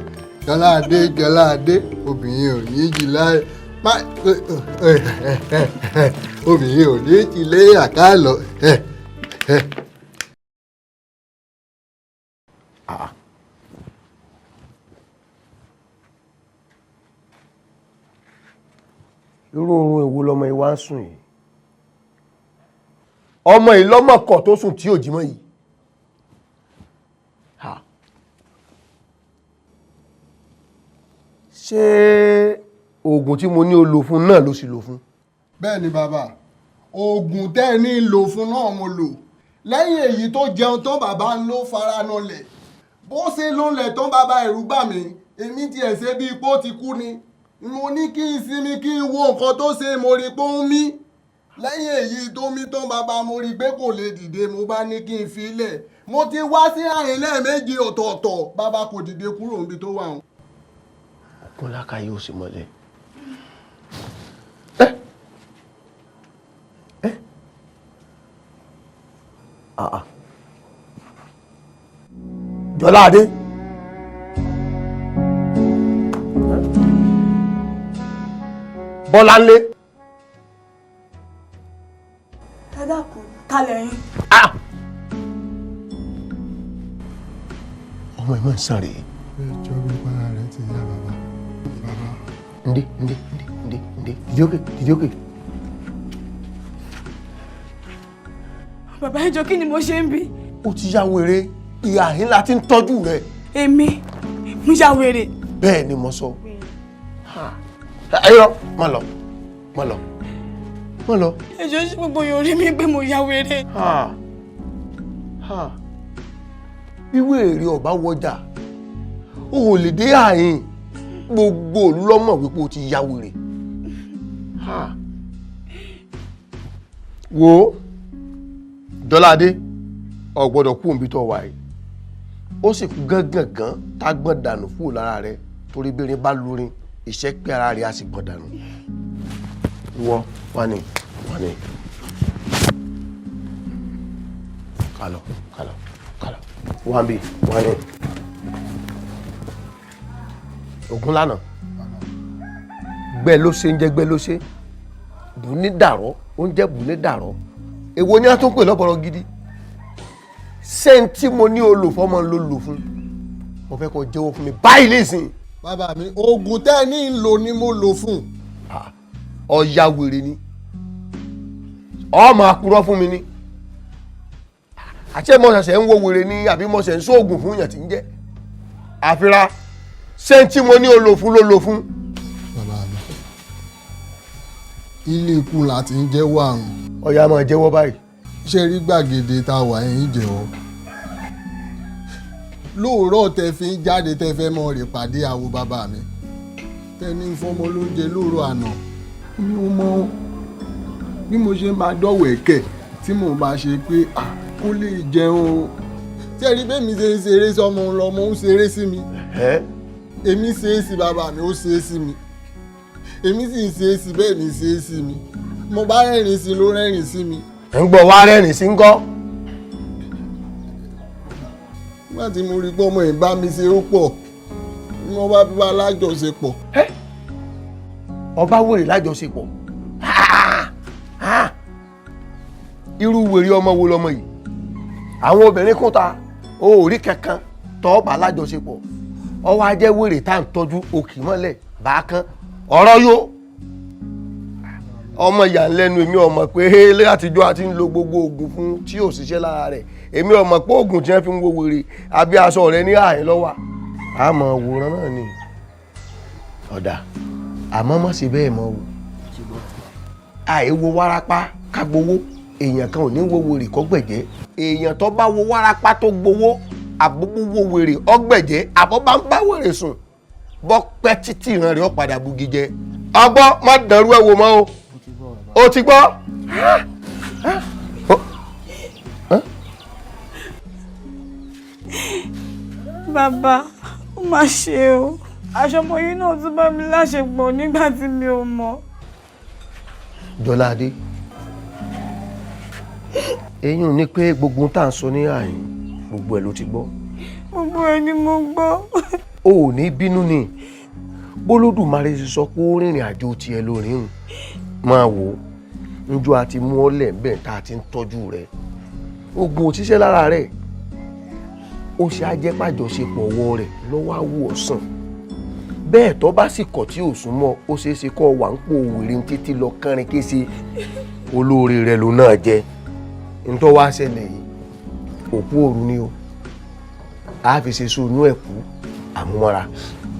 Jọládé, Jọládé, obìnrin ò ní í ṣe láyà má, obìnrin ò ní í ṣe léyà kánà. Irú oorun èwo lọmọ yìí wá ń sùn yìí? Ọmọ yìí lọ́mọkọ̀ tó sùn tí ò jí mọ́ yìí. Ha. Ṣé oògùn tí mo ní o lò fún náà ló sì lò fún? Bẹ́ẹ̀ ni bàbá, oògùn tẹ́ ẹ ní lò fún náà mo lò. Lẹ́yìn èyí tó jẹun tán, bàbá ń ló fara nọlẹ̀. Bó ṣe lọ́lẹ̀ tán bàbá, ẹ̀rù bà mí. Èmi tiẹ̀ ṣe bíi pé ó ti kú ni. Mo ní kí n sinmi, kí n wo nǹkan tó ṣe. Mo rí pé ó ń mí. Lẹ́yìn èyí tó mí tán bàbá, mo rí pé kò lè dìde. Mo bá ní kí n fi lẹ̀. Mo ti wá sí àárín lẹ́ẹ̀mejì ọ̀tọ̀ọ̀tọ̀, bàbá, kò dìde kúrò níbi tó wà hàn. Ògúnláka yóò sì mọ́lẹ̀. Ẹ́ ẹ́, Jọládé. Bọ́láńlé. Ẹ dákun, ta lẹ́yìn? Ọmọ ẹ̀ máa ń sàn rèé. Ẹ jọ bí para rẹ ti yá bàbá. Bàbá. Ǹdé, ǹdé, ǹdé, ǹdé, ǹdé, dìde ókè, dìde ókè. Bàbá, ẹ jọ̀ọ́, kí ni mo ṣe ń bí? Ó ti ya wèrè. Ìhà yín la ti ń tọ́jú rẹ. Èmi mo ya wèrè. Bẹ́ẹ̀ ni mo sọ. Ẹ yọ, má lọ, má lọ, má lọ. Ẹjọ́ ṣé gbogbo yóò rí mi pé mo ya wèrè. Bí wèrè ọba wọjà, o ò lè dé àyìn. Gbogbo olúlọ́mọ̀ wípé o ti ya wèrè. Wo Dọ́ládé, o gbọ́dọ̀ kú òǹbí tó wà yìí. Ó sì kú gángangan tá gbọ́n dànù kúrò lára rẹ, torí bí irin bá lurin, ìṣẹ́ pé ara rẹ á sì gbọ́n dànù. Ìwọ wà ní wà ní. Kálọ̀ kálọ̀ kálọ̀. Wà bí wà ní. Ògún lánàá. Gbẹ ló ṣe ń jẹ gbẹ ló ṣe. Bù ní dàrọ́, oúnjẹ bù ní dàrọ́. Èwo ni a tún pè lọ́bọ̀rọ̀ gidi? Ṣé tí mo ní olùfọ́mọ ló lò fún? Mo fẹ́ kó jẹ́wọ́ fún mi báyìí nísìnyí. Bàbá mi, oògùn tẹ́ ẹ ní ń lò ni mo lò fún. Ọ̀ya wèrè ni. Ọ máa purọ́ fún mi ni. Àṣé mo ṣẹ̀ṣẹ̀ ń wo wèrè ni àbí mo ṣẹ̀ ń sóògùn fún yàn tí ń jẹ́? Àfira, ṣé tí mo ní olò fún ló lò fún? Bàbá mi, ilé ikú la ti ń jẹ́wọ́ àrùn. Ọ̀ya máa jẹ́wọ́ báyìí. Ṣé rí gbàgede tá a wà yín jẹ́wọ́? Lóòrọ̀ tẹ fi ń jáde tẹ fẹ́ mọ rè pàdé àwo bàbá mi. Tẹ ní fọmọ lóúnjẹ lóòrọ̀ àná. Mi ò mọ bí mo ṣe máa dọ̀wẹ̀kẹ̀ tí mò ń bá ṣe pé kó lè jẹun. Tí ẹ rí bẹ́ẹ̀ mi ṣe ń ṣeré sọmọ lọmọ ń ṣeré sí mi. Èmi ṣe é sí bàbá mi, ó ṣe é sí mi. Èmi sì ń ṣe é sí bẹ́ẹ̀ ni ṣe é sí mi. Mo bá rẹ́rìn sí ló rẹ́rìn sí mi. Ń gbọ́ wá rẹ́rìn sí ń kọ́. Nígbà tí mo rí pé ọmọ yìí bá mi ṣe ó pọ̀, ni wọ́n bá bá lájọṣepọ̀. Ọba wèrè lájọṣepọ̀. Irú wèrè ọmọ wo lọmọ yìí? Àwọn obìnrin kún ta, o ò rí kankan tọ́ bá lájọṣepọ̀. Ọwọ́ ajẹ́ wèrè tá à ń tọ́jú òkì mọ́lẹ̀ bákan. Ọ̀rọ̀ yó. Ọmọ ìyá ń lẹ́nu èmi ọmọ pé látijọ́ a ti ń lo gbogbo oògùn fún tí ò ṣiṣẹ́ lára rẹ̀. Èmi ọmọ pé oògùn tí wọ́n fi ń wo wèrè àbí aṣọ rẹ̀ ní ààyè lọ́wọ́. Àmọ́ wòran náà ni. Ọ̀dà, àmọ́ má ṣe bẹ́ẹ̀ mọ́ o. Àìwo wárápá ká gbowó, èèyàn kan ò ní wo wèrè kó gbẹ̀jẹ́. Èèyàn tó bá wo wárápá tó gbowó, àbúkú wo wèrè ọgbẹ̀jẹ́, àbọ̀ bá ń bá wèrè sùn. Bọ́ pẹ́ títí ìran rẹ̀ ó padà bugi jẹ. Ọgbọ́n má dàrú ẹ̀ wò mọ́ o. O ti gbọ́? Bàbá, ó mà ṣe o. Aṣọ ọmọ yìí náà tún bá mi láṣepọ̀ nígbà tí mi ò mọ̀. Jọládé, eyín ni pé gbogbo tá à ń sọ ní àyín, gbogbo ẹ̀ ló ti gbọ́. Gbogbo ẹ̀ ni mo gbọ́. O ò ní bínú ni. Bólódùmarè ṣe sọ pé ó rìnrìn àjò tiẹ̀ lórí hùn. Máa wò ó, njọ́ a ti mú ọ lẹ́ẹ̀bẹ̀ tá a ti ń tọ́jú rẹ̀. Oògùn ò ṣiṣẹ́ lára rẹ̀. Ó ṣe ajẹ́pàjọṣepọ̀ ọwọ́ rẹ̀ lọ́wọ́ àwọ̀ ọ̀sán. Bẹ́ẹ̀ tó bá sì kọ̀ tí ò súnmọ́, ó ṣeé ṣe kó wà ń pò wèrè títí lọ kánrin kése. Olóore rẹ̀ ló náà jẹ. Ntọ́ wá ṣẹlẹ̀ yìí, òkú òru ni o. A fi ṣe sóònú ẹ̀ kú àmúmọ́ra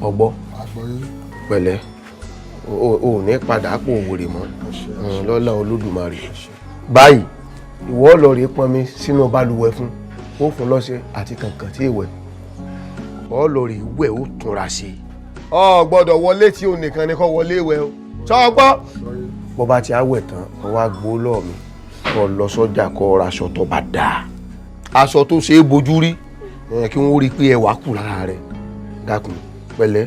ọgbọ́. Pẹ̀lẹ́, o ò ní padà pò wèrè mọ́ lọ́lá Olódùmarè. Báyìí, ìwọ lọ rèé pọnmi sínú balùwẹ̀ fún, ó fún lọ́ṣẹ àti kànkàn tí ìwẹ̀. Ọ lọ rèé wẹ̀ ó túnra ṣe. Ọ gbọ́dọ̀ wọlé tí o nìkan ni kó wọlé ìwẹ̀ o. Sọ gbọ́. Bó bá ti á wẹ̀ tán, ọ wá gbó lọ́ọ̀ mi, kó lọ sọ́jà kó ra aṣọ tó bá dáa. Aṣọ tó ṣe é bojú rí, kí wọ́n rí i pé ẹwà kù lára rẹ̀. Dákun, pẹ̀lẹ́,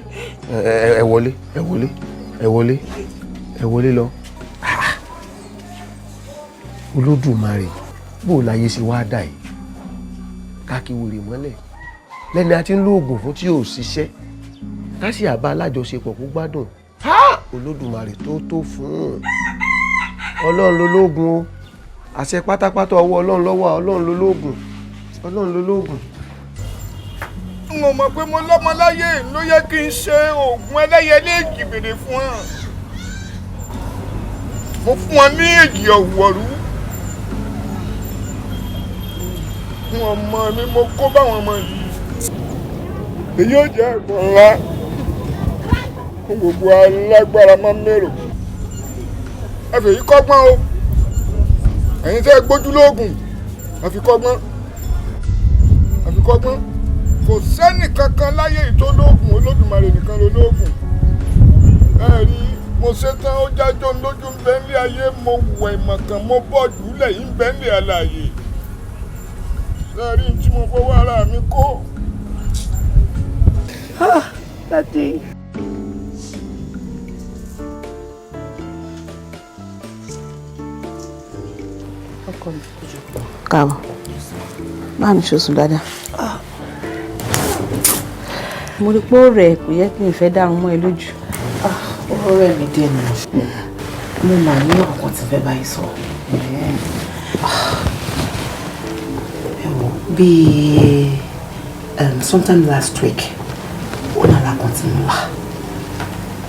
ẹ wọlé, ẹ wọlé, ẹ wọlé, ẹ wọlé lọ. Olódùmarè, bó láyé ṣe wá dà yìí? Ká kí wèrè mọ́lẹ̀. Lẹ́ni a ti ń lo oògùn fún tí ò ṣiṣẹ́. Ká sì àbá alájọṣepọ̀ kó gbádùn. Olódùmarè tó fún un. Ọlọ́run ló lóògùn o. Àṣẹ pátápátá ọwọ́ Ọlọ́run ló wà, Ọlọ́run ló lóògùn. Ọlọ́run ló lóògùn. N ò mọ̀ pé mo lọ́mọ láyé ló yẹ kí n ṣe oògùn ẹlẹ́yẹlé èjìgbèrè fún ọ. Mo fún ọ ní èjì ọ̀wọ̀rú. Ọmọ mi, mo kó báwọn ọmọ yìí. Èyí ò jẹ́ ẹ̀kọ́ ńlá fún gbogbo alágbára máa ń mérò. Ẹ fèyí kọ́gbọ́n o, ẹ̀yin tẹ́ gbójú lóògùn, ẹ fi kọ́gbọ́n, ẹ fi kọ́gbọ́n. Kò sẹ́nì kankan láyé yìí tó lóògùn, Olódùmarè nìkan ló lóògùn. Ẹ rí, mo ṣe tán, ó jájọ́ lójú ń bẹ nílé ayé, mo wẹ̀ ìmọ̀kàn, mo bọ́ jùlẹ̀ yìí ń bẹ nílé alààyè. Ṣé rí tí mo fọwọ́ ara mi kó? Daddy. Ọkọ mi. Káàbọ̀. Báà ní ṣoṣù dáadáa. Mo rí pé ó rẹ̀, kò yẹ kí n fẹ́ dárun mọ́ ẹ lójú. Ó rẹ̀ mí dé nù. Mo mà ní ọ̀rọ̀ kan tí fẹ́ báyìí sọ. Ẹ wò, bíi sometime last week, ó ní àlá kan tí mo lá.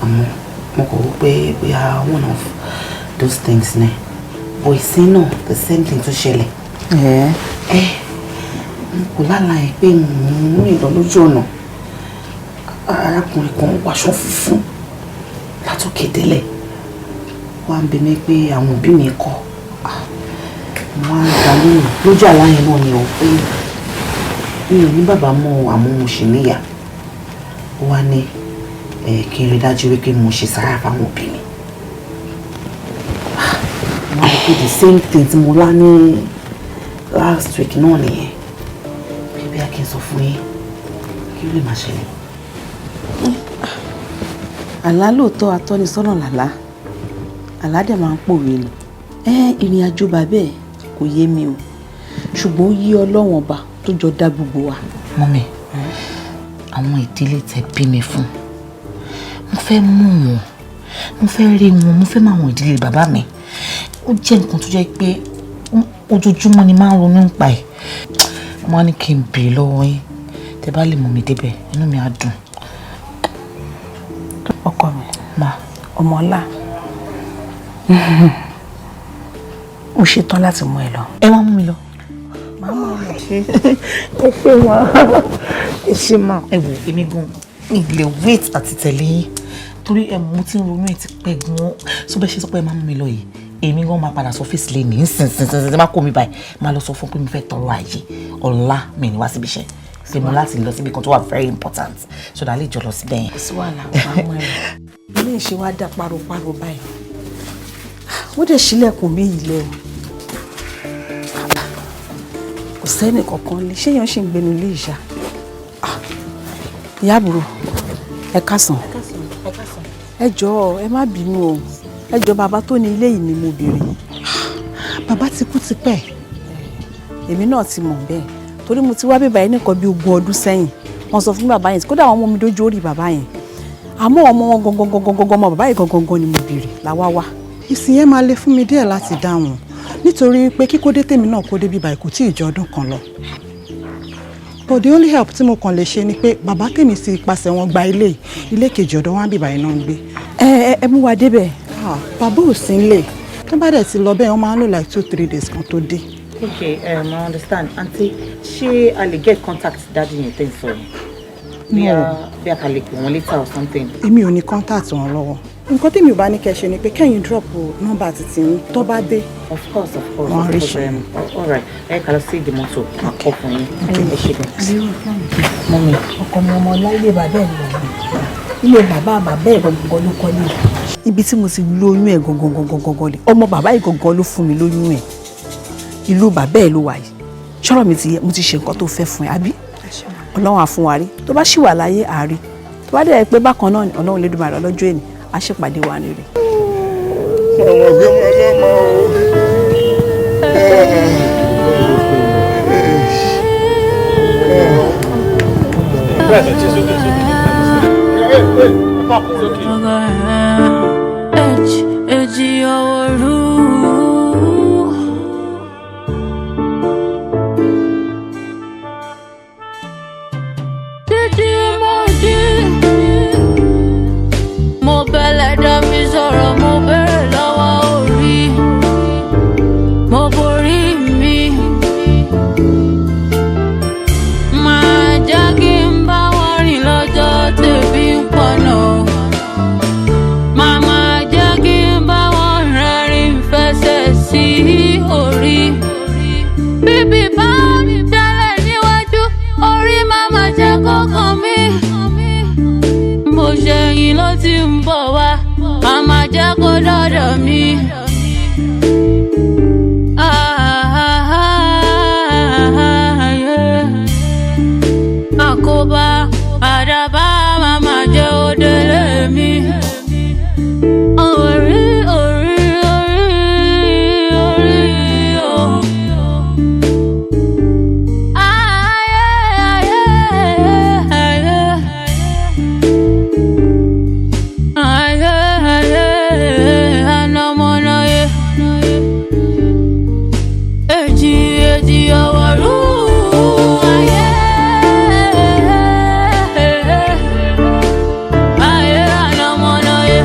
Àmọ́ mo kọ̀ wò pé bóyá one of those things ni. But ìsín náà, the same thing tó ṣẹlẹ̀. Ẹ n kò lálàá ẹ pé mò ń rìn lọ lójú ọ̀nà. Arákùnrin kan wọṣọ funfun látòkè délẹ̀. Wá ń bi mí pé àwọn òbí mi kọ́. Mo wá ń dá lóhùn lójú àlá yẹn náà ni o pé mi ò ní bàbá mọ́, àmọ́ mo ṣì níyà. Ó wá ní kí n rí dájú wípé mo ṣe sàárà fáwọn òbí mi. Mo wá rí pé the same thing tí mo lá ní last week náà nìyẹn. Pé bí a kì í sọ fún yín, kí ló lè máa ṣẹlẹ̀. Àlá lóòótọ́, atọ́nisọ́nà làlá. Àlá dẹ̀ máa ń pòwe ni. Ẹ ìrìn àjò bàbá ẹ̀ kò yé mi o, ṣùgbọ́n ó yé Ọlọ́wọ̀n Ọba tó jọ dá gbogbo wa. Mummy, àwọn ìdílé tẹ bí mi fún, mo fẹ́ mú wọn, mo fẹ́ rí wọn, mo fẹ́ mọ àwọn ìdílé bàbá mi. Ó jẹ́ nǹkan tó jẹ́ pé ojoojúmọ́ ni máa ń ronú nípa ẹ̀. Mo á ní kí n béèrè lọ́wọ́ yín, tẹ bá lè mú mi débẹ̀, inú mi á dùn. Ọkọ mi, Ma. Ọmọọlá, mo ṣetán láti mú ẹ lọ. Ẹ wá mú mi lọ. Màmá mi ṣe ó pé wọn ẹ ṣe máa. Ẹ wò, èmi gan mi lè wait àti tẹ̀lé yín, torí ẹ mo ti ń ronú ẹ ti pẹ́ gan. Sọ bẹ́ẹ̀ ṣe sọ pé ẹ máa mú mi lọ yìí, èmi gan máa padà sọ ọ́fíìsì lé ní nísinsìnyí. Má kó mi báyìí, máa lọ sọ fún pé mo fẹ́ tọrọ àyè ọ̀la, mi ní wá síbi iṣẹ́, pé mo láti lọ síbi kan tó wà very important, so that lè jọ lọ síbẹ̀ yẹn. Kò sí wàhálà, máa mú ẹ lọ. Ilé ìṣe wa dá paropáro báyìí, wọ́n dẹ̀ ṣílẹ̀kùn bí ilẹ̀ o, kò sẹ́nì kankan lé. Ṣéyàn ṣì ń gbénu ilé ìṣá? Ìyá àbúrò, ẹ káàsán. Ẹ jọ̀ọ́, ẹ má bínú o, ẹ jọ̀ọ́, bàbá tó ní ilé yìí ni mo béèrè. Bàbá ti kú tipẹ́. Èmi náà ti mọ̀ bẹ́ẹ̀, torí mo ti wá bíbá yẹn nìkan bí 20 ọdún sẹ́yìn. Wọ́n sọ fún bàbá yẹn, kódà àwọn ọmọ mi dójú orí bàbá yẹn, àmọ́ ọmọ wọn gangan gangan gangan, ọmọ bàbá yìí gangan gangan ni mo béèrè làwa wá. Ìsìn yẹn máa le fún mi díẹ̀ láti dáhùn, nítorí pé kíkódé tèmi náà kó dé bíbá kò tí ì jọ ọdún kan lọ. But the only help tí mo kàn lè ṣe ni pé bàbá tèmi sì ipasẹ̀ wọn gba ilé ilé kejì ọ̀dọ̀ wọn bíbá yìí náà ń gbé. Ẹ ẹ mú wa débẹ̀. Bàbá ò sí nílé, tó bá dẹ̀ ti lọ bẹ́ẹ̀, wọ́n máa ń lò like 2-3 days kan tó dé. Okay, I understand. Aunty, ṣé a lè get contact daddy yẹn tẹ́ ń sọ yẹn? Bí a kà lè pè wọ́n later or something. Èmi ò ní contact wọn lọ́wọ́. Nǹkan tèmi ò bá ní kẹ́ ṣe ni pé kẹ́yìn drop nọ́mbà títí yín, tó bá dé. Of course, of course. Wọ́n á rí ṣe. All right, ẹ kà lọ sí ìdí mọ́tò, máa kọ́ fún yín. Ẹ ṣe gan. Mummy. Ọkọ mi, ọmọ ọlá, ilé bàbá ẹ̀ lọ, ilé bàbá bàbá ẹ̀ gangan ló kọ́ ní. Ibi tí mo ti lóyún ẹ̀ gangan gangan gangan lè ọmọ bàbá yìí gangan ló fún mi lóyún ẹ̀. Ìlú bàbá ẹ̀ ló wà yìí. Ṣọ́rọ̀ mi ti yẹ, mo ti ṣe nǹkan tó fẹ́ fún ẹ, àbí? Ọlọ́run á fún wa rí. Tó bá ṣì wà láyé, àárí. Tó bá dẹ̀ pé bákan náà ni, Ọlọ́run Elédùmarè ọlọ́jọ́ èní á ṣèpàdé wa níre. Ọmọ gbé wọn lọ́mọ o. H èjì ọwọ́rú. Jíjí mo jí, mo bẹ̀lẹ̀ dá mi sọ̀rọ̀, mo bẹ̀rẹ̀ lọ́wọ́ orí, mo borí mi. Ìṣẹ̀yìn ló ti ń bọ̀ wá, màmá jẹ́ kó dọ́dọ̀ mi. Ayé. Àkóbá àdàbà màmá jẹ́ òdèlé mi. Orí orí orí orí o. Ayé ayé ayé. Ayé ayé anamọ́náyé. Èjì èjì ọwọ́ rú ayé. Ayé anamọ́náyé.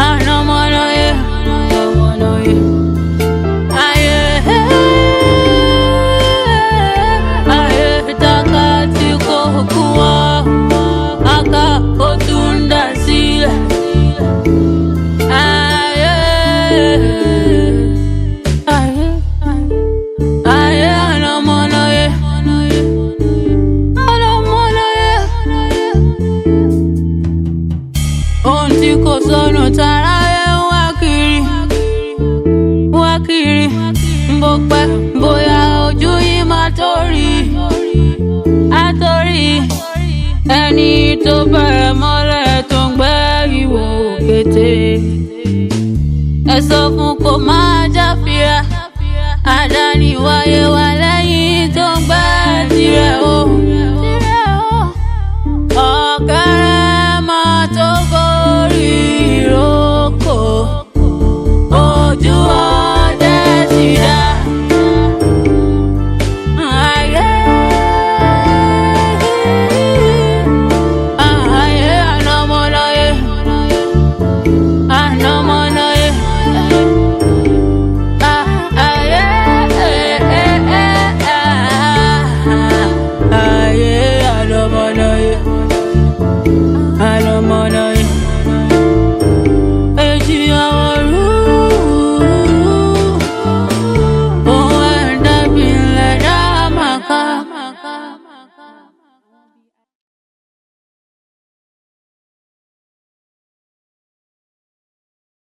Anamọ́náyé. Anamọ́náyé. Ayé ayé takati kò kú wá. Aka ó tún dà sílẹ̀. Ayé ayé ayé anamọ́náyé. Anamọ́náyé. Ohun tí kò sọnù tara ẹ̀ ń wá kiri, wá kiri. Bó pẹ́ bóyá ojú yìí máa tó rí, á tó rí. Ẹni tó bẹ̀rẹ̀ mọ́lẹ̀ tó ń gbẹ́ ìwò kété. Ẹ sọ fún kó máa jáfira, àdáni wáyé